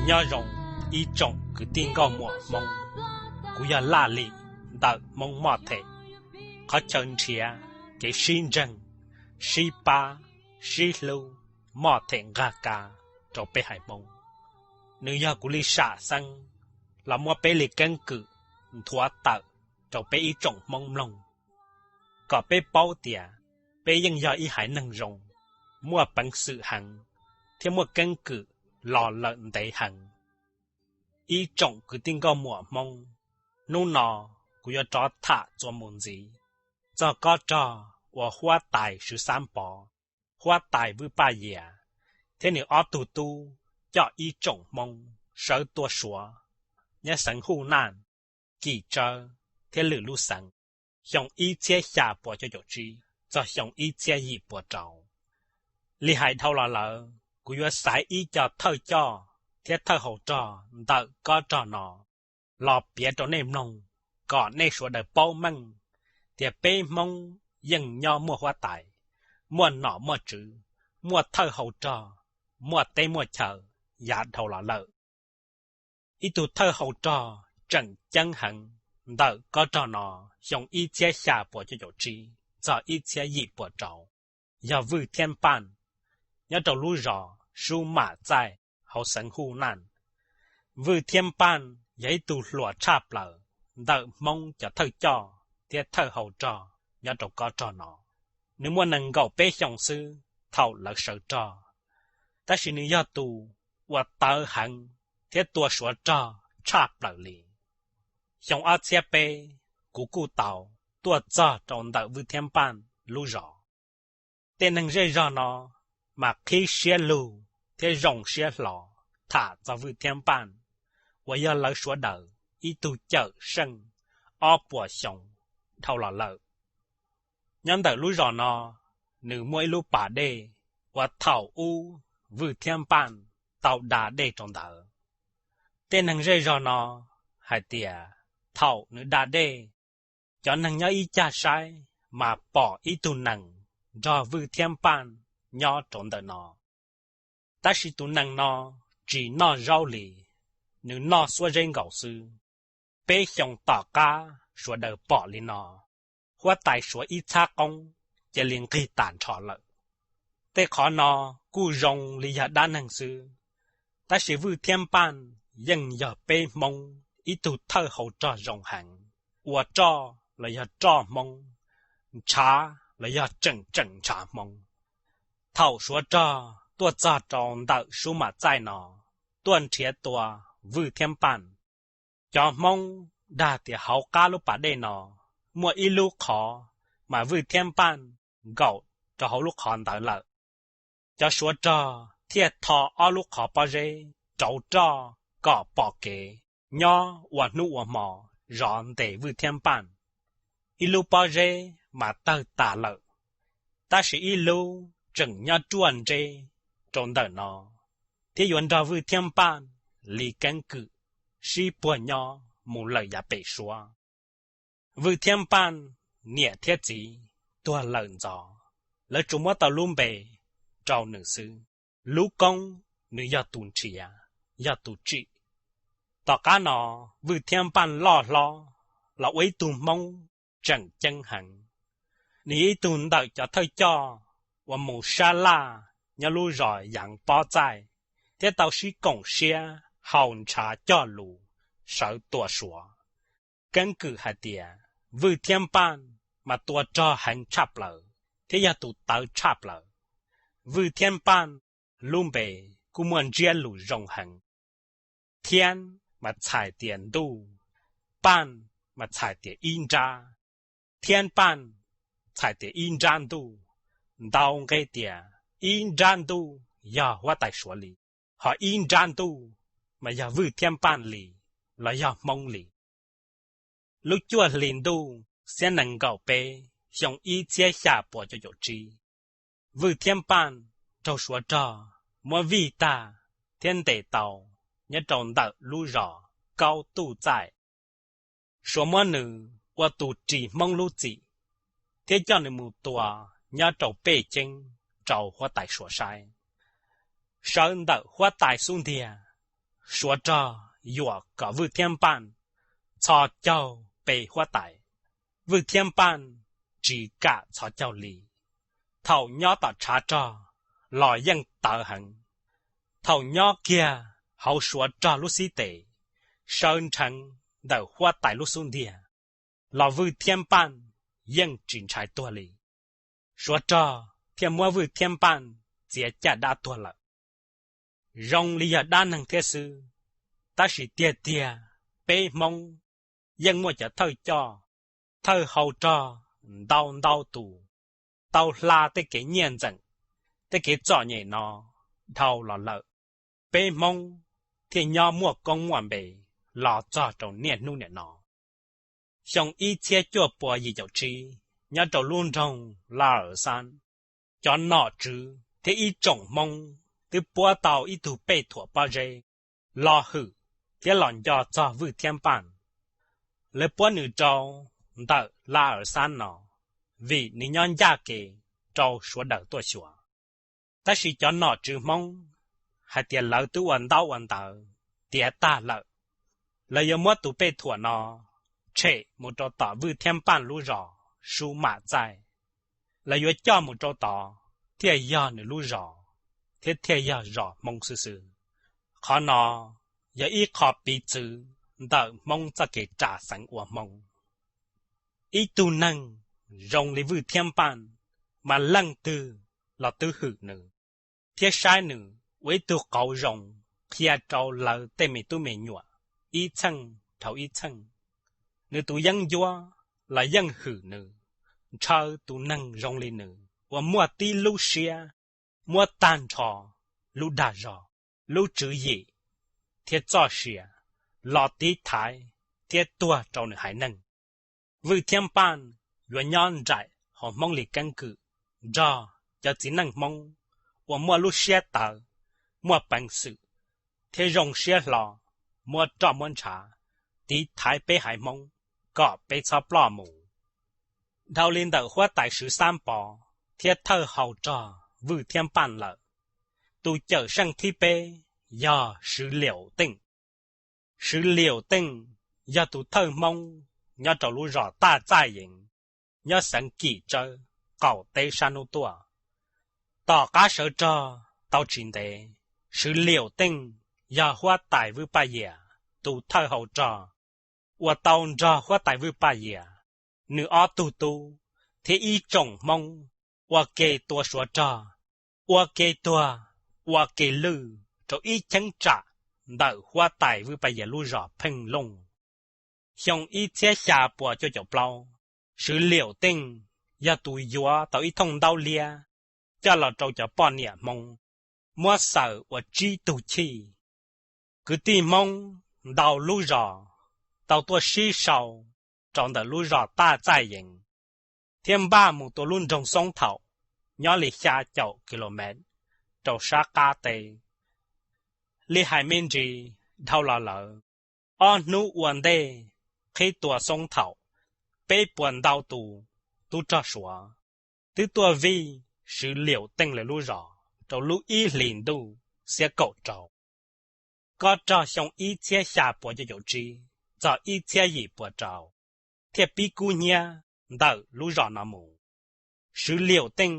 Nyob zoo ib tsoom kwv tij nkauj muam Hmoob, kuv yog Laj Lim ntawm Hmoob Moj Them. Qhov chaw nrhiav kev sib ntseeg, sib pab, sib hlub, moj them nqag kav rau peb haiv Hmoob. Nws yog kuv li sam xeeb los muab peb li keeb kwm nthuav tawm rau peb ib tsoom Hmoob mloog, kom peb paub tias peb yeej yog ib haiv neeg zoo, muaj peev xwm heev thiab muaj keeb kwm los lawm ntev heev. Ib tsoom kwv tij nkauj muam Hmoob, hnub no kuv yuav rov tham txuas mus ntxiv txog kob rog uas huab tais Swv Xab Pov, huab tais Vwj Paj Yias thiab nws ob tug tub coj ib tsoom Hmoob sawv tua Suav nyob xeev Huj Naj, Kim Tsawb thiab lwm lub xeev xyoo ib txhiab xya puas cuaj caum tsib txog xyoo ib txhiab yim puas rau. Li hais dhau los lawm, kuv yuav xaiv ib co thawj coj thiab thawj hau rog ntawm kob rog no los piav rau nej mloog, kom nej sawv daws paub meej tias peb Hmoob yeej nyob muaj huab tais, muaj nom muaj tswv, muaj thawj hau rog, muaj teb muaj chaw yav dhau los lawm. Ib tug thawj hau rog tseem ceeb heev ntawm kob rog no xyoo ib txhiab xya puas cuaj caum tsib txog ib txhiab yim puas rau yog Vwj Thiab Paj, nyob rau lub zos Sub Mam Txaij hauv xeev Huj Naj. Vwj Thiab Paj yog ib tug hluas tshaj plaws ntawm Hmoob cov thawj coj thiab thawj hau rog nyob rau kob rog no. Nws muaj nees nkaum peb xyoos xwb thaum lawv sawv rog, tab sis nws yog tus uas tawv heev thiab tua Suav rog tshaj plaws li. Xyoo ob txhiab peb, kuv kuj tau tuaj txog rau ntawm Vwj Thiab Paj lub zos. Tej neeg zej zog no mas qhib siab lug thiab zoo siab hlo tham txog Vwj Thiab Paj uas yog lawv sawv daws ib tug cawm seej ob puas xyoo dhau los lawm. Nyob ntawm lub zos no, nws muaj ib lub pas dej uas thaum ub Vwj Thiab Paj tau da dej rau ntawd. Tej neeg zej zog no hais tias thaum nws da dej, cov neeg nyob ib cag saib mas pom ib tug nees nrog Vwj Thiab Paj nyob rau ntawm no. Tab sis tus nees no tsis noj zaub li, nws noj xuab zeb nkaus xwb. Peb xyoos tom qab sawv daws pom li no, huab tais Suav ib txhab qoob cia li nqig tas nrho lawm. Tej qhov no kuj zoo li yog dab neeg xwb, tab sis Vwj Thiab Paj yeej yog peb Hmoob ib tug thawj hau rog zoo heev, ua roj los yog roj Hmoob, ntshav los yog tseem tseem ntshav Hmoob. Thaum Suav rog tuaj txog rau ntawm Sub Mam Txaij no, tuaj nrhiav tua Vwj Thiab Paj, cov Hmoob dag tias hauv qab lub pas dej no muaj ib lub qhov mas Vwj Thiab Paj nkaum rau hauv lub qhov ntawd lawm. Cov Suav rog thiaj tho ob lub qhov pob zeb rauv roj kom pom kev nyob ua hnub ua hmo zov ntes Vwj Thiab Paj. Ib lub pob zeb mas tawg tas lawm, tab sis ib lub tseem nyob ruaj nreb rau ntawm no, thiab yuav nrog Vwj Thiab Paj li keeb kwm sib puag nyob mus lawm yav pem Suav. Vwj Thiab Paj niam thiab txiv tuag lawm ntxov, lawv tsuas muab tau lub npe rau nws xwb. Lub koob nws yog tus nrhiav, yog tus tsim. Tom qab no, Vwj Thiab Paj loj hlob los ua ib tug Hmoob tseem ceeb heev. Nws yog ib tug ntawm cov thawj coj uas mus sab laj nyob lub zos Yaav Pob Txaij, thiab tau sib koom siab haus ntshav cog lus sawv tua Suav. Keeb kwm hais tias Vwj Thiab Paj mas tua rog heev tshaj plaws thiab yog tus tawv tshaj plaws. Vwj Thiab Paj lub npe kuj muaj ntsiab lus zoo heev. Thiab mas txhais tias ntuj, Paj mas txhais tias ib nrab. Thiab Paj txhais tias ib nrab ntuj, ntau nqe tias ib nrab ntuj yog huab tais Suav li, ho ib nrab ntuj mas yog Vwj Thiab Paj li los yog Hmoob li. Lub cuaj hlis ntuj xiab nees nkaum peb xyoo ib txhiab xya puas cuaj caum tsib, Vwj Thiab Paj raug Suav rog muab vij tag thiab ntes tau nyob rau ntawm lub zos Kaub Tuj Txaij. Suav muab nws ua tus ris Hmoob lub txim thiab coj nws mus tua nyob rau Pej Ceeb rau huab tais Suav saib. Sawv ntawm huab tais xub ntiag, Suav rog yuam kom Vwj Thiab Npaj txhos caug pe huab tais. Vwj Thiab Npaj tsis kam txhos caug li. Thaum nyob tom tshav rog los yeej tawv heev. Thaum nyob kiag hauv Suav rog lub xib tes, sawv nrheev ntawm huab tais lub xub ntiag, los Vwj Thiab Npaj yeej tsis ntshai tuag li. Suav rog thiaj muab Vwj Thiab Npaj txiav caj dab tuag lawm. Zoo li yog dab neeg thiab xwb, tab sis tiag tiag peb Hmoob yeej muaj cov thawj coj, thawj hau rog ntau ntau tus tau hla tej kev nyiaj ntxeem, tej kev txom nyem no dhau los lawm, peb Hmoob thiaj nyob muaj koob muaj npe los txog rau niaj hnub niam no. Xyoo ib txhiab cuaj puas yim caum tsib, nyob rau lub nroog Lar Xab, cov nom tswv thiab ib tsoom Hmoob twb puab tau ib tug pej thuam pob zeb los hwm thiab los nco txog Vwj Thiab Npaj. Lawv puab nws rau ntawm Lar Xab no vim nws nyob ncaj kev rau sawv daws tuaj xyuas. Tab sis cov nom tswv Hmoob hais tias lawv twb ua ntaub ua ntawv tiav tag lawm, lawv yuav muab tus pej thuam no tshem mus rau tom Vwj Thiab Npaj lub zos Sub Mam Txaij. Lawv yuav coj mus rau tod thiaj yog nws lub zos thiab thiaj yog zos Hmoob xwb xwb. Qhov no yog ib qho piv txwv ntawm Hmoob txoj kev ras xeev ua Hmoob. Ib tug neeg zoo li Vwj Thiab Npaj, mas leej twg los twb hwm nws thiab saib nws ua ib tug qauv zoo qhia rau lawv tej me tub me nyuam ib txheej dhau ib txheej. Nws tus yeeb ncuab los yeej hwm nws, ntshaw tus neeg zoo li nws uas muaj tib lub siab muab tag nrho lub dag zog, lub tswv yim thiab txoj sia los tiv thaiv thiab tuag rau nws haiv neeg. Vwj Thiab Npaj yuav nyob nraim hauv Hmoob li keeb kwm nrog cov txiv neej Hmoob uas muaj lub siab tawv, muaj peev xwm thiab zoo siab hlo muab roj muab ntshav tiv thaiv peb haiv Hmoob kom peb txhob ploj mus. Dhau li ntawm huab tais Swv Xab Pov thiab thawj hau rog Vwj Thiab Npaj lawm, tus cawm seej thib peb yog Swv Liaum Teej. Swv Liaum Teej yog tus thawj Hmoob nyob rau lub zos Taj Txaij Yeev, nyob xeev Kim Tsawb, qaum teb sab hnub tuaj. Tom qab sawv rog tau tsis ntev, Swv Liaum Teej yog huab tais Vwj Paj Yias tus thawj hau rog uas tau nrog huab tais Vwj Paj Yias, nws ob tug tub thiab ib tsoom Hmoob ua ke tua Suav rog, ua ke tuag, ua ke lwj rau ib cheeb tsam ntawm huab tais Vwj Paj Yias lub zos Pheej Looj. Xyoo ib txhiab xya puas cuaj caum plaub, Swv Liaum Teej yog tus yuav tau ib thooj ntaub liab coj los rau cov poj niam Hmoob muab xaws ua tsib tug chij. Kwv tij Hmoob ntau lub zos tau tuaj sib sau rau ntawm lub zos Taj Txaij Yeev thiab npaj mus tua lub nroog Xoob Thaum, nyob li xya caum ki lo mev rau sab qab teb. Li hais me ntsis, dhau los lawm, ob hnub ua ntej qhib tua Xoob Thaum, peb puas ntau tus tub rog Suav twb tuaj vij Swv Liaum Teej lawv lub zos rau lub ib hlis ntuj xiab kaum rau. Kob rog xyoo ib txhiab xya puas cuaj caum tsib txog ib txhiab yim puas rau thiaj pib kub hnyiab ntawm lub zos no mus. Swv Liaum Teej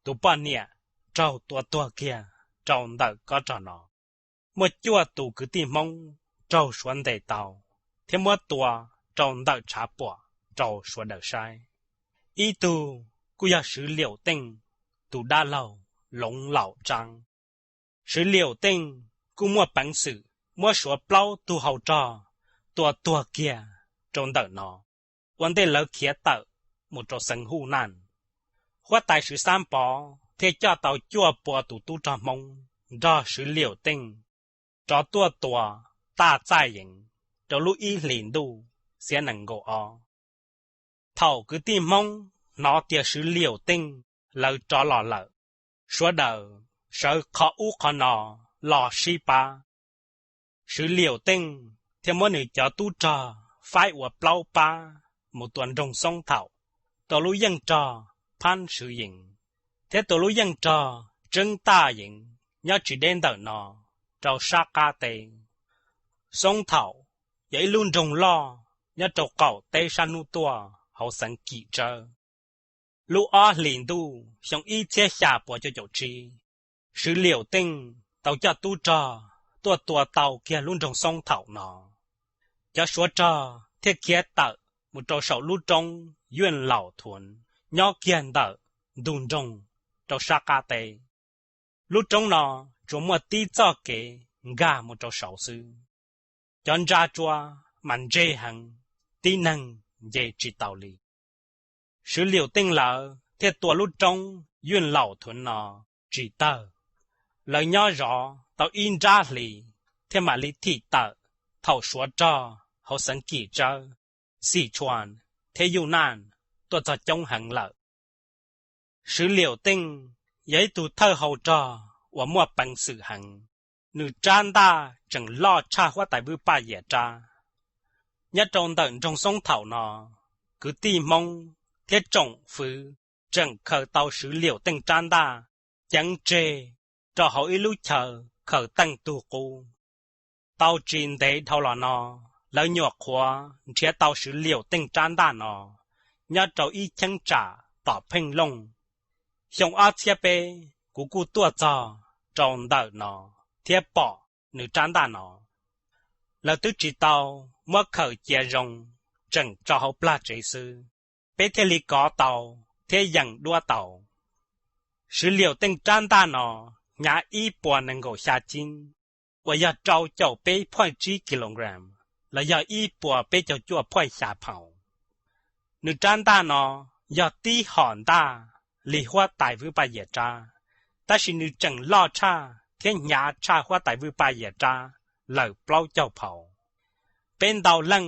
tus poj niam raug tua tuag kiag rau ntawm kob rog no. Muaj cuaj tus kwv tij Hmoob raug Suav ntes tau thiab muab tua rau ntawm tshav puam rau sawv daws saib. Ib tug kuj yog Swv Liaum Teej tus dab laug Loov Laum Tsaab. Swv Liaum Teej kuj muaj peev xwm muab Suav plaub tug hau rog tua tuag kiag rau ntawm no, ua ntej lawv khiav tawm mus rau xeev Huj Naj. Huab tais Swv Xab Pov thiaj coj tau cuaj pua tus tub rog Hmoob nrog Swv Liaum Teej rov tuaj tua Taj Txaij Yeev rau lub ib hlis ntuj xiab nees nkaum ob. Thaum kwv tij Hmoob hnov tias Swv Liaum Teej lawv rov los lawm, sawv daws sawv qhov ub qhov no los sib pab. Swv Liaum Teej thiaj muab nws cov tub rog faib ua plaub pab mus tua nroog Xoob Thaum, tua lub yeej rog Phab Swv Yeev thiab tua lub yeej rog Tseeb Taj Yeev nyob tsis deb ntawm no rau sab qab teb. Xoob Thaum yog ib lub nroog loj nyob rau qaum teb sab hnub tuaj hauv xeev Kim Tsawb. Lub ob hlis ntuj xyoo ib txhiab xya puas cuaj caum tsib, Swv Liaum Teej tau coj tub rog tuaj tua tau kiag lub nroog Xoob Thaum no. Cov Suav rog thiaj khiav tawm mus rau saum lub roob Yuj Laum Thuv nyob kiag ntawm ntug nroog rau sab qab teb. Lub roob no tsuas muaj tib txoj kev nkag mus rau saud xwb. Cov ntsa tsua mas ntse heev, tib neeg nce tsis taus li. Swv Liaum Teej lawv thiaj tua lub roob Yuj Laum Thuv no tsis tawg. Lawv nyob zov tau ib nrab hlis thiaj mam li thim tawm thaum Suav rog hauv xeev Kim Tsawb, Xim Tshuas thiab Yuj Naj tuaj txog coob heev lawm. Swv Liaum Teej yog ib tug thawj hau rog uas muaj peev xwm heev, nws rab ntaj tseem loj tshaj huab tais Vwj Paj Yias rab. Nyob rau ntawm nroog Xoob Thaum no, kwv tij Hmoob thiab tsoom fwv tseem khaws tau Swv Liaum Teej rab ntaj ceev tseg rau hauv ib lub chaw khaws teej tug qub. Tau tsis ntev dhau los no, lawv nyuam qhuav nrhiav tau Swv Liaum Teej rab ntaj no nyob rau ib cheeb tsam tom Pheej Looj. Xyoo ob txhiab peb kuv kuj tuaj txog rau ntawm no thiab pom nws rab ntaj no. Lawv twb tsis tau muab khaws cia zoo, tseem tso hauv plag tsev xwb, peb thiaj li kov tau thiab yeem duab tau. Swv Liaum Teej rab ntaj no hnyav ib puas nees nkaum xya kib, uas yog rau caum peb phoj tsib kilogram, los yog ib puas peb caug cuaj phoj xya phaus. Nws rab ntaj no yog tib hom ntaj li huab tais Vwj Paj Yias rab, tab sis nws tseem loj tshaj thiab hnyav tshaj huab tais Vwj Paj Yias rab lawm plaub caug phaus. Peb ntau leej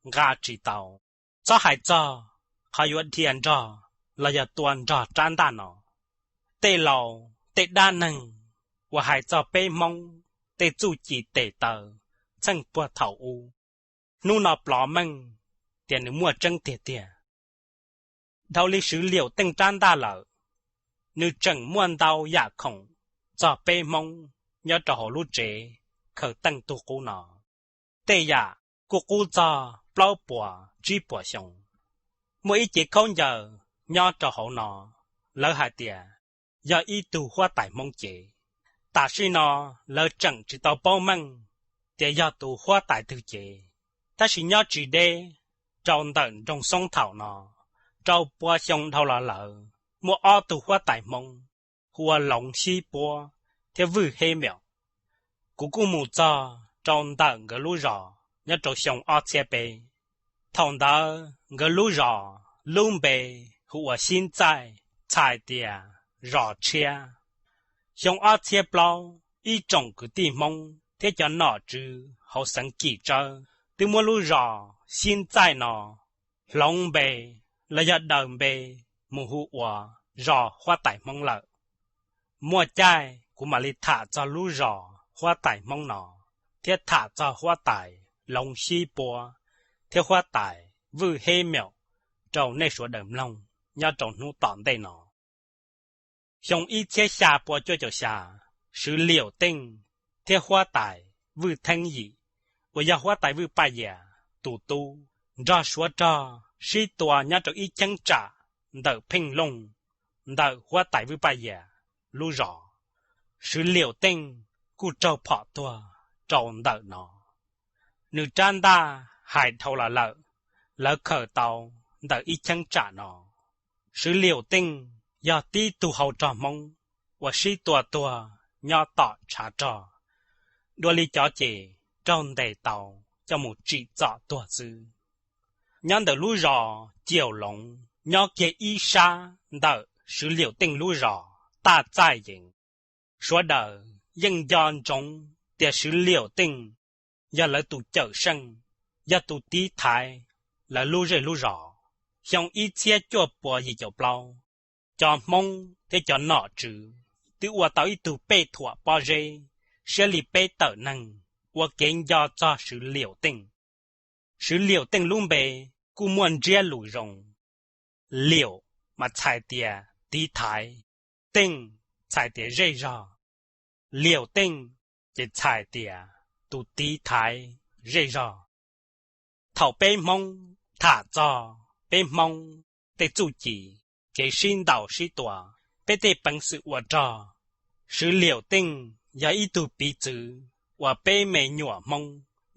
nqa tsis tau, txhob hais txog qhov yuav dhia nrog los yog tua nrog rab ntaj no. Tej laus tej dab neeg uas hais txog peb Hmoob tej txuj ci tes taw txheej puag thaum ub, hnub no plov meej tias nws muaj tseeb tiag tiag. Dhau li Swv Liaum Teej rab ntaj lawm, nws tseem muaj ntau yam khoom txog peb Hmoob nyob rau hauv lub tsev khaws teej tug qub no. Tej yam kuj qub txog plaub puas tsib puas xyoo. Muaj ib cev khaub ncaws nyob rau hauv no, lawv hais tias yog ib tug huab tais Hmoob cev. Tam sim no lawv tseem tsis tau paub meej tias yog tus huab tais twg cev, tab sis nyob tsis deb rau ntawm nroog Xoob Thaum no, rau pua xyoo dhau los lawm muaj ob tug huab tais Hmoob hu ua Loov Xib Puab thiab Vwj Heb Meum. Kuv kuj mus txog rau ntawm nkawd lub zos nyob rau xyoo ob txhiab peb. Thaum ntawd nkawd lub zos lub npe hu ua Xib Txaij, txhais tias zos tshiab. Xyoo ob txhiab plaub, ib tsoom kwv tij Hmoob thiab cov nom tswv hauv xeev Kim Tsawb twb muab lub zos Xib Txaij no hloov npe los yog daws npe mus hu ua zos huab tais Hmoob lawm. Muaj caij kuv mam li tham txog lub zos huab tais Hmoob no, thiab tham txog huab tais Loov Xib Puab thiab huab tais Vwj Heb Meum rau nej sawv daws mloog nyob rau hnub tom ntej no. Xyoo ib txhiab xya pua cuaj caum xya, Swv Liaum Teej thiab huab tais Vwj Theeb Yim, uas yog huab tais Vwj Paj Yias tus tub, nrog Suav rog sib tua nyob rau ib cheeb tsam ntawm Pheej Looj, ntawm huab tais Vwj Paj Yias lub zos. Swv Liaum Teej kuj raug phom tuag rau ntawm no. Nws rab ntaj hais dhau los lawm, lawv khaws tau ntawm ib cheeb tsam no. Swv Liaum Teej yog tib tug hau rog Hmoob uas sib tua tuag nyob tom tshav rog. Dua li cov ces raug ntes tau coj mus tsim txom tuag xwb. Nyob ntawm lub zos Ciaum Loov nyob kiag ib sab ntawm Swv Liaum Teej lub zos Taj Txaij Yees. Sawv daws yeej nco ntsoov tias Swv Liaum Teej yog lawv tus cawm seej, yog tus tiv thaiv lawv lub zej lub zos. Xyoo ib txhiab cuaj pua yim caum plaub, cov Hmoob thiab cov nom tswv twb ua tau ib tug pej thuam pob zeb siab li peb tawm neeg ua kev nco txog Swv Liaum Teej. Swv Liaum Teej lub npe kuj muaj ntsiab lus zoo. Liaum mas txhais tias tiv thaiv, Teej txhais tias zej zog. Liaum Teej ces txhais tias tus tiv thaiv, zej zog. Thaum peb Hmoob tham txog peb Hmoob tej txuj ci, kev sib ntaus sib tua, peb tej peev xwm ua rog, Swv Liaum Teej yog ib tug piv txwv uas peb me nyuam Hmoob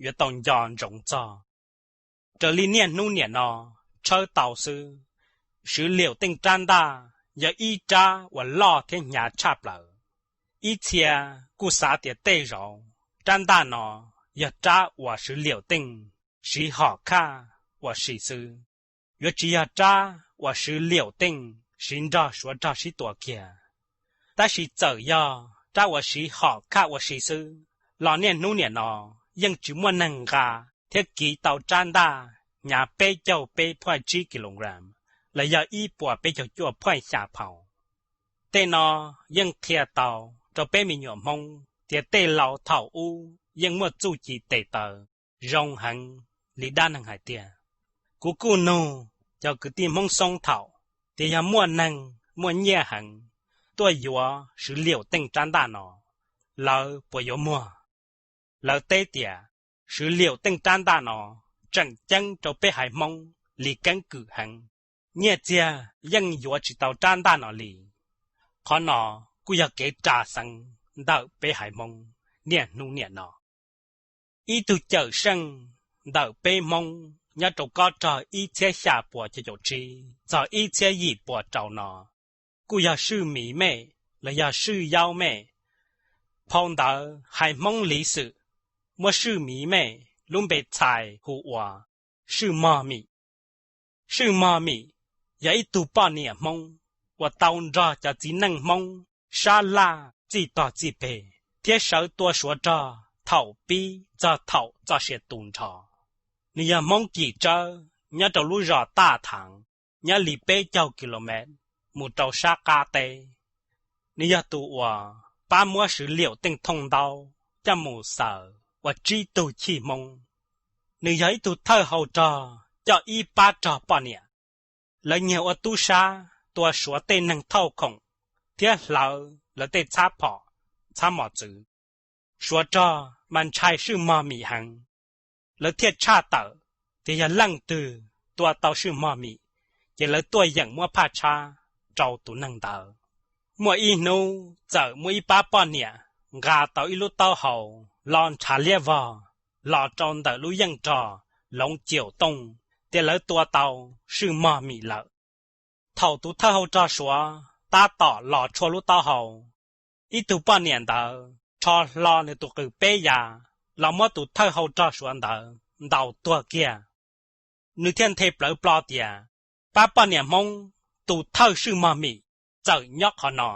yuav tau nco ntsoov txog. Raws li niaj hnub niam no tshawb tau xwb, Swv Liaum Teej rab ntaj yog ib rab uas loj thiab hnyav tshaj plaws. Ib txhia kuj xav tias tej zaum rab ntaj no yog rab uas Swv Liaum Teej siv hom khaj ua si xwb, yuav tsis yog rab uas Swv Liaum Teej siv nrog Suav rog sib tua kiag. Tab sis txawm yog rab uas siv hom khaj ua si xwb los niaj hnub niam no yeej tsis muaj neeg nqa thiab kiv tau rab ntaj hnyav peb caug peb phaj tsib kilogram, los yog ib puas peb caug cuaj phaj xya phaus. Tej no yeej qhia tau rau peb me nyuam Hmoob tias tej laus thaum ub yeej muaj txuj ci tes taw zoo heev li dab neeg hais tiag. Kuv kuj nug cov kwv tij Hmoob Xoob thaum tias yog muaj neeg muaj nyiaj heev tuaj yuav Swv Liaum Teej rab ntaj no, lawv puas yuav muag? Lawv teb tias Swv Liaum Teej rab ntaj no tseem ceeb rau peb haiv Hmoob li keeb kwm heev, nyiaj txiag yeej yuav tsis tau rab ntaj no li. Qhov no kuj yog kev ras xeev ntawm peb haiv Hmoob niaj hnub niam no. Ib tug cawm seej ntawm peb Hmoob nyob rau kob rog ib txhiab xya puas cuaj caum tsib txog ib txhiab yim puas rau no kuj yog Swj Miv Mej los yog Swj Yaub Mej. Phau ntawv hais Hmoob Liv Xwm muab Swj Miv Mej lub npe txhais hu ua Swj Mog Mim. Swj Mog Mim yog ib tug poj niam Hmoob uas tau nrog cov txiv neej Hmoob sab laj txij tog txij peg thiab sawv tua Suav rog thaum pib txog thaum txoj sia tu nrho. Nws yog Hmoob Kim Tsawb nyob rau lub zos Taj Thaav, nyob li peb caug kilomev mus rau sab qab teb. Nws yog tus uas pab muab Swv Liaum Teej thooj ntaub coj mus xaws ua tsib tug chij Hmoob. Nws yog ib tug thawj hau rog coj ib pab rog poj niam. Lawv nyiag ua tub sab tua Suav tej neeg thauj khoom thiab hlawv lawv tej txhab phom, txhab mos txwv. Suav rog mas ntshai Swj Mog Mim heev, lawv thiaj tshaj tawm tias yog leej twg tua tau Swj Mog Mim ces lawv tuaj yeem muab phaj tshab rau tus neeg ntawd. Muaj ib hnub txawm muaj ib pab poj niam nqa tau ib lub taub hau lo ntshav liab vog los rau ntawm lub yeej rog Loov Caum Tooj tias lawv tua tau Swj Mog Mim lawm. Thaum tus thawj hau rog Suav tab tom los tshuaj lub taub hau, ib tug poj niam ntawd rho hlo nws tus qws peb ya los muab tus thawj hau rog Suav ntawd ntaus tuag kiag. Nws thiaj nthe plawv plo tias, pab poj niam Hmoob, tus thawj Swj Mog Mim txawm nyob qhov no,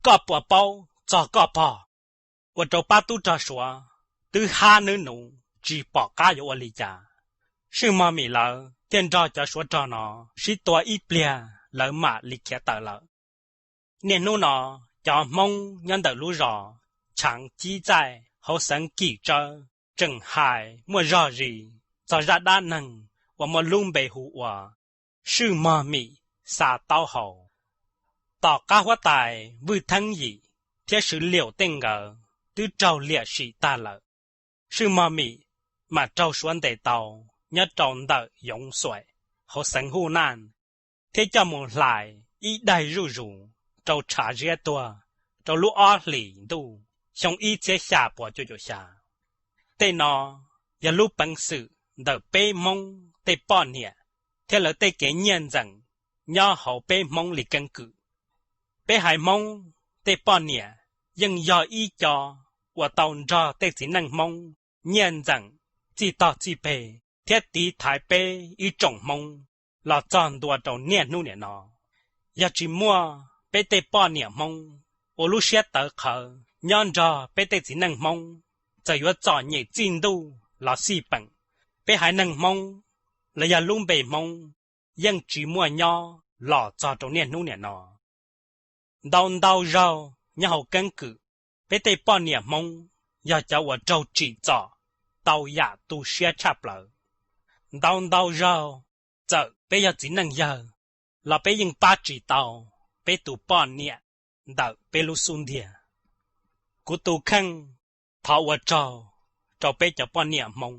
koj puas paub txog koj pog? Ua rau pab tub rog Suav twb hab nwb nuv tsis pom qab yuav ua li cas. Swj Mog Mim lawv thiaj nrog cov Suav rog no sib tua ib pliag lawv mam li khiav tawm lawm. Niaj hnub no, cov Hmoob nyob ntawm lub zos Chaav Cib Txaij hauv xeev Kim Tsawb tseem hais muaj zog zis txog zaj dab neeg uas muaj lub npe hu ua Swj Mog Mim xa taub hau. Tom qab huab tais Vwj Theeb Yim thiab Swv Liaum Teej nkawd twb raug liam sim tag lawm, Swj Mog Mim mam raug Suav ntes tau nyob rau ntawm Yoov Xuaim hauv xeev Huj Naj, thiab coj mus hlais ib daig zuj zus rau tshav ziab tuag rau lub ob hlis ntuj xyoo ib txhiab xya puas cuaj caum xya. Tej no yog lub peev xwm ntawm peb Hmoob tej poj niam thiab lawv tej kev nyiaj ntxeem nyob hauv peb Hmoob li keeb kwm. Peb haiv Hmoob tej poj niam yeej yog ib co uas tau nrog tej txiv neej Hmoob nyiaj ntxeem txij tog txij peg thiab tiv thaiv peb ib tsoom Hmoob los txog ntua rau niaj hnub niam no. Yog tsis muaj peb tej poj niam Hmoob ua lub siab tawv qhawv nyob nrog peb tej txiv neej Hmoob, txawm yuav txom nyem txij ntuj los xij peem, peb haiv neeg Hmoob los yog lub npe Hmoob yeej tsis muaj nyob los txog rau niaj hnub niam no. Ntau ntau zaug nyob hauv keeb kwm, peb tej poj niam Hmoob yog cov uas raug tsim txom tau yam tu siab tshaj plaws. Ntau ntau zaug txawm peb yog txiv neej yawg los peb yeej pab tsis tau peb tus poj niam ntawm peb lub xub ntiag. Kuv tus kheej thov ua tsaug rau peb cov poj niam Hmoob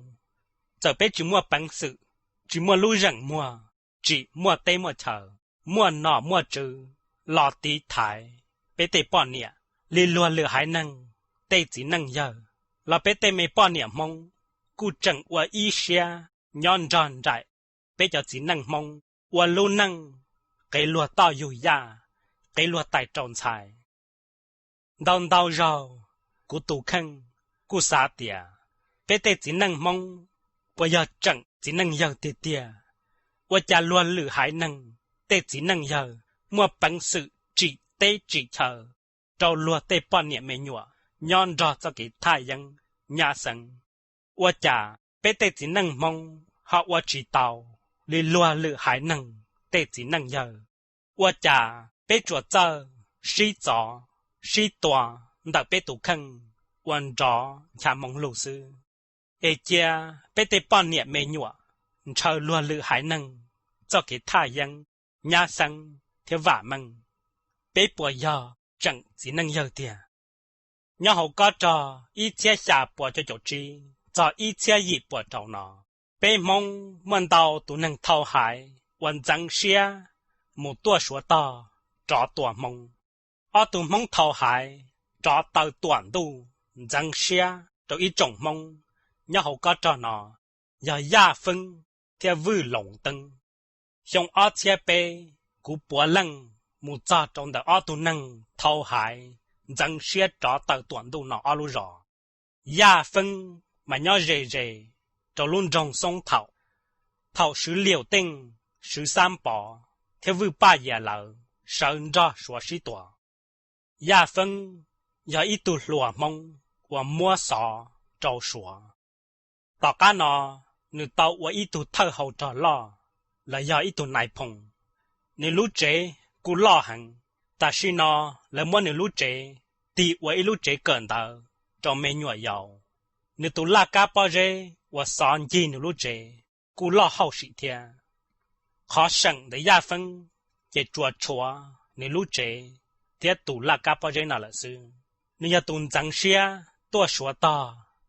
tawm peb tsis muaj peev xwm, tsis muaj lub zeem muag, tsim muaj teb muaj chaw, muaj nom muaj tswv los tiv thaiv peb tej poj niam li luag lwm haiv neeg tej txiv neej yawg, los peb tej me poj niam Hmoob kuj tseem ua ib siab nyob nrog nraim peb cov txiv neej Hmoob ua lub neej qev luag toj yug yaj, qev luag tais rau ntxhais. Ntau ntau zaug kuv tus kheej kuj xav tias peb tej txiv neej Hmoob puas yog tseem txiv neej yawg tiag tiag? Ua cas luag lwm haiv neeg tej txiv neej yawg muaj peev xwm tsim teb tsim chaw rau luag tej poj niam me nyuam nyob nrog txoj kev thaj yeeb nyab xeeb? Ua cas peb tej txiv neej Hmoob ho ua tsis tau li luag lwm haiv neeg tej txiv neej yawg? Ua cas peb tsuas txawj sib txov sib tua ntawm peb tus kheej ua nrov ncha moo lug xwb, es cia peb tej poj niam me nyuam ntshaw luag lwm haiv neeg txoj kev thaj yeeb nyab xeeb thiab vam meej? Peb puas yog tseem txiv neej yawg tiag? Nyob hauv kob rog ib txhiab xya puas cuaj caum tsib txog ib txhiab yim puas rau no, peb Hmoob muaj ntau tus neeg thau haiv uas ntxeev siab mus tuaj Suav tog rov tua Hmoob. Ob tug Hmoob thau haiv rov taw tuam ntuj ntxeev siab rau ib tsoom Hmoob nyob hauv kob rog no yog Yaj Feeb thiab Vwj Loos Teeb. Xyoo ob txhiab peb, kuv puav leej mus txog rau ntawm ob tug neeg thau haiv ntxeev siab rov taw tuam ntuj no ob lub zos. Yaj Feeb mas nyob ze ze rau lub nroog Xoob Thaum, thaum Swv Liaus Teej, Swv Xab Pov thiab Vwj Paj Yias lawv sawv nrog Suav sib tua. Yaj Feeb yog ib tug hluas Hmoob uas muab xov rau Suav. Tom qab no, nws tau ua ib tug thawj hau rog loj los yog ib tug nais phoo. Nws lub tsev kuj loj heev. Tam sim no, lawv muab nws lub tsev tig ua ib lub tsev kawm ntawv rau me nyuam yaus. Nws tus laj kab pob zeb uas xov ncig nws lub tsev kuj loj hauj sim thiab. Qhov seem ntawm Yaj Feeb ces tsuas tshuav nws lub tsev thiab tus laj kab pob zeb no lawm xwb. Nws yog tus ntxeev siab tuaj Suav tog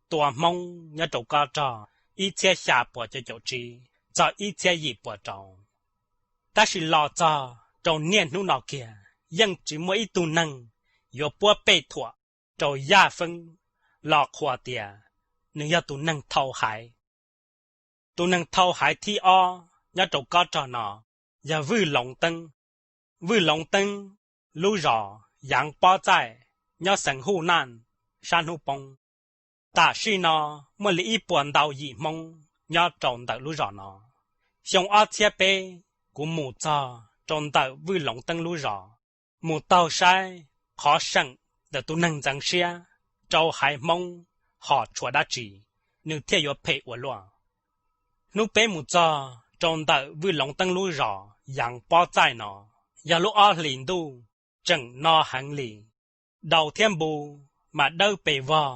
tua Hmoob nyob rau kob rog ib txhiab xya puas cuaj caum tsib txog ib txhiab yim puas rau. Tab sis los txog rau niaj hnub no kiag yeej tsis muaj ib tug neeg yuav puab pej thuam rau Yaj Feeb los qhuas tias nws yog tus neeg thau haiv. Tus neeg thau haiv thib ob nyob rau kob rog no yog Vwj Loos Teeb. Vwj Loos Teeb lub zos Yaav Pob Txaij nyob xeev Huj Naj sab hnub poob. Tam sim no muaj li ib puas ntau yim Hmoob nyob rau ntawm lub zos no. Xyoo ob txhiab peb, kuv mus txog rau ntawm Vwj Loos Teeb lub zos, mus taug saib qhov seem ntawm tus neeg ntxeev siab rau haiv Hmoob ho tshuav dab tsi, nws thiaj yuav phem ua luaj. Hnub peb mus txog rau ntawm Vwj Loos Teeb lub zos Yaav Pob Txaij no, yog lub ob hlis ntuj tseem no heev li. Daus thiab npu mas dawb pes vog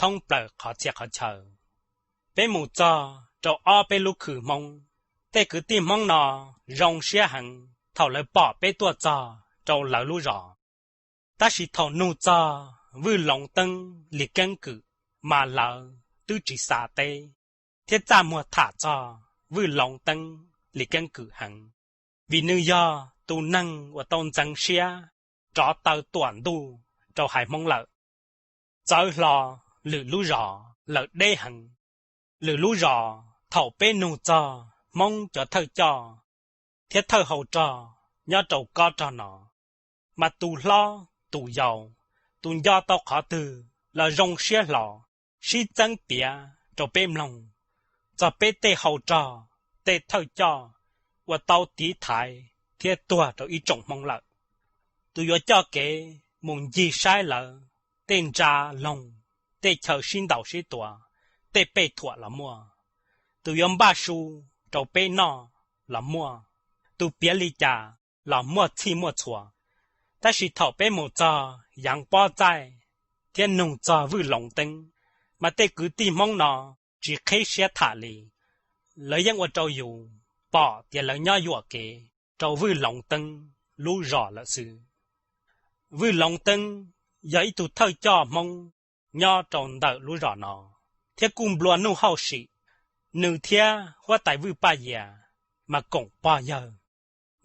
thoob plaws qhov txhia qhov chaw. Peb mus txog rau ob peb lub khw Hmoob, tej kwv tij Hmoob no zoo siab heev thaum lawv pom peb tuaj txog rau lawv lub zos. Tab sis thaum nug txog Vwj Loos Teeb li keeb kwm, mas lawv twb tsis xav teb thiab txaj muag tham txog Vwj Loos Teeb li keeb kwm heev, vim nws yog tus neeg uas tau ntxeev siab rov taw tuam ntuj rau haiv Hmoob lawm. Txawv hlo lwm lub zos lawm deb heev. Lwm lub zos thaum peb nug txog Hmoob cov thawj coj thiab thawj hau rog nyob rau kob rog no, mas tus hlob tus yau, tus nco tau qhov twg los zoo siab hlo sib txeeb piav rau peb mloog txog peb tej hau rog, tej thawj coj uas tau tiv thaiv thiab tuag rau ib tsoom Hmoob lawm. Tus yuav coj kev mus ncig saib lawv tej ntsa loog, tej chaw sib ntaus sib tua, tej pej thuam los muaj. Tus yuav npaj su rau peb noj los muaj. Tus piav li cas los muaj txhij muaj txhua. Tab sis thaum peb mus txog Yaav Pob Txaij thiab nug txog Vwj Loos Teeb, mas tej kwv tij Hmoob no tsis qheb siab tham li. Lawv yeej ua rau yus pom tias lawv nyob yuam kev rau Vwj Loos Teeb lub zos lawm xwb. Vwj Loos Teeb yog ib tug thawj coj Hmoob nyob rau ntawm lub zos no, thiab kuj nplua nuj hauj sim Nws thiab huab tais Vwj Paj Yias mas koom pog yawg.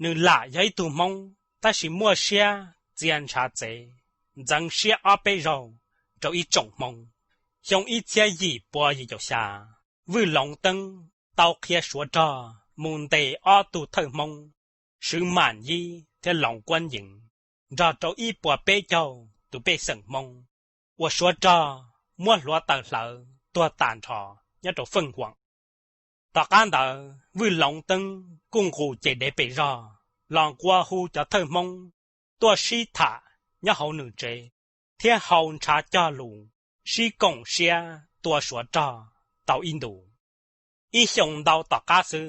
Nws lam yog ib tug Hmoob tab sis muaj siab txia ntshav txev, ntxeev siab ob peb zaug rau ib tsoom Hmoob. Xyoo ib txhiab yim pua yim caum xya, Vwj Loov Teeb tau qhia Suav rog mus ntes ob tug thawj Hmoob Swv Mam Yib thiab Loov Kuab Yeev nrog rau ib puas peb caug tus pej xeem Hmoob uas Suav rog muab hluav taws hlawv tuag tas nrho nyob rau Feej Huam. Tom qab ntawd Vwj Loov Teeb kuj nqus ces dev pes zog los nqua hu cov thawj Hmoob tuaj sib tham nyob hauv nws tsev thiab hau ntshav cog lus sib koom siab tua Suav rog tau ib ntus. Ib xyoos ntau tom qab xwb,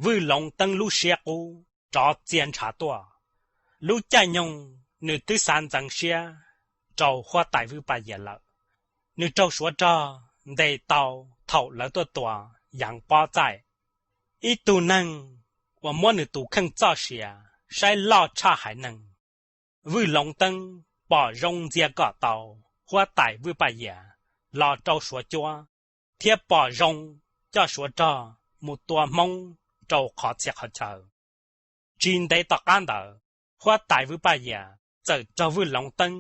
Vwj Loov Teeb lub siab qub rov txia ntshav tuaj. Lub caij nyoog nws twb xav ntxeev siab rau huab tais Vwj Paj Yias lawm. Nws raug Suav rog ntes tau thaum lawv tuaj tua Yaav Pob Txaij, ib tug neeg uas muab nws tus kheej txoj sia saib loj tshaj haiv neeg. Vwj Loov Teeb pom zoo ntxias kom tau huab tais Vwj Paj Yias los rau Suav cuab thiab pom zoo coj Suav rog mus tua Hmoob rau qhov txhia qhov chaw. Tsis ntev tom qab ntawd, huab tais Vwj Paj Yias txawm raug Vwj Loov Teeb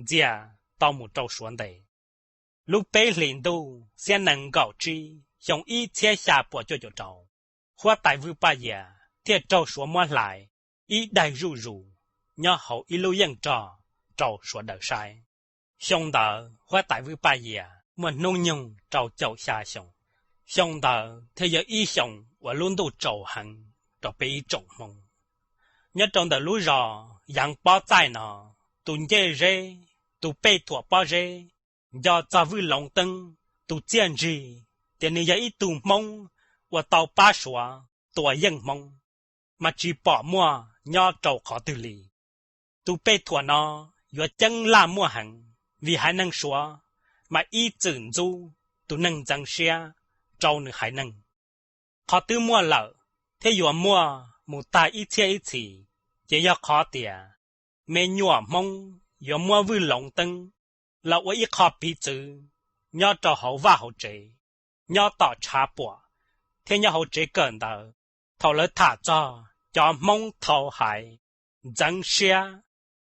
ntxias tau mus rau Suav ntes. Lub peb hlis ntuj xiab nees nkaum tsib xyoo ib txhiab xya puas cuaj caum rau, huab tais Vwj Paj Yias thiaj raug Suav muab hlais ib daig zuj zus nyob hauv ib lub yeej rog rau Suav daws saib. Xyoo ntawd huab tais Vwj Paj Yias muaj hnub nyoog rau caum xya xyoo. Xyoo ntawd thiaj yog ib xyoos uas lub ntuj tsaus heev rau peb ib tsoom Hmoob. Nyob rau ntawm lub zos Yaav Pob Txaij no, tus ncej zeb, tus pej thuam pob zeb nco txog Vwj Loov Teeb tus txiaj ntsig tias nws yog ib tug Hmoob uas tau pab Suav tua yeej Hmoob, mas tsis pom muaj nyob rau qhov twg li. Tus pej thuam no yuav ceeb laj muaj heev vim haiv neeg Suav mas ib txwm ntxub tus neeg ntxeev siab rau nws haiv neeg. Qhov twb muaj lawm thiab yuav muaj mus tag ib txhiab ib txhis, ces yog qhov tias me nyuam Hmoob yuav muab Vwj Loov Teeb los ua ib qho piv txwv nyob rau hauv vaj hauv tsev, nyob tom tshav puam thiab nyob hauv tsev kawm ntawv thaum lawv tham txog cov Hmoob thau haiv ntxeev siab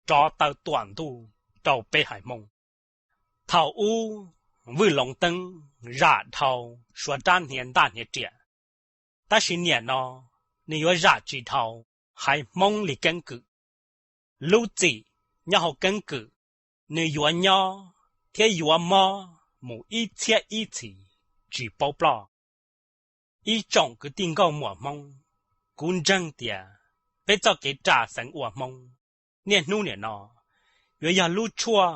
rov taw tuam ntuj rau peb haiv Hmoob. Thaum ub Vwj Loov Teeb zam dhau Suav rab hniav ntaj hniav riam, tab sis niam no nws yuav zam tsis dhau haiv Hmoob li keeb kwm. Lub txim nyob hauv keeb kwm nws yuav nyob thiab yuav mob mus ib txhiab ib txhis tsis paub ploj. Ib tsoom kwv tij nkauj muam Hmoob, kuv ntseeg tias peb txoj kev ram xeev ua Hmoob niaj hnub niam no yuav yog lub tshuaj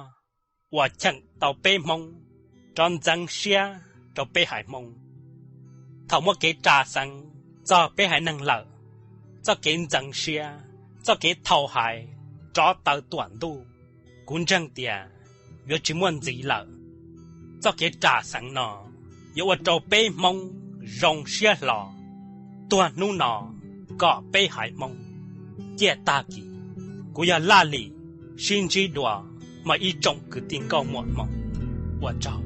uas cheem tau peb Hmoob rov ntxeev siab rau peb haiv Hmoob. Thaum muaj kev ram xeev txog peb haiv neeg lawm, txoj kev ntxeev siab, txoj kev thau haiv rov taw tuam ntuj, kuv ntseeg tias yuav tsis muaj ntxiv lawm. Txoj kev ram xeev no yuav ua rau peb Hmoob zoo siab hlo tuag hnub no kom peb haiv Hmoob ciaj tag kis. Kuv yog Laj Lim, sib ntsib dua mog ib tsoom kwv tij nkauj muam Hmoob. Ua tsaug.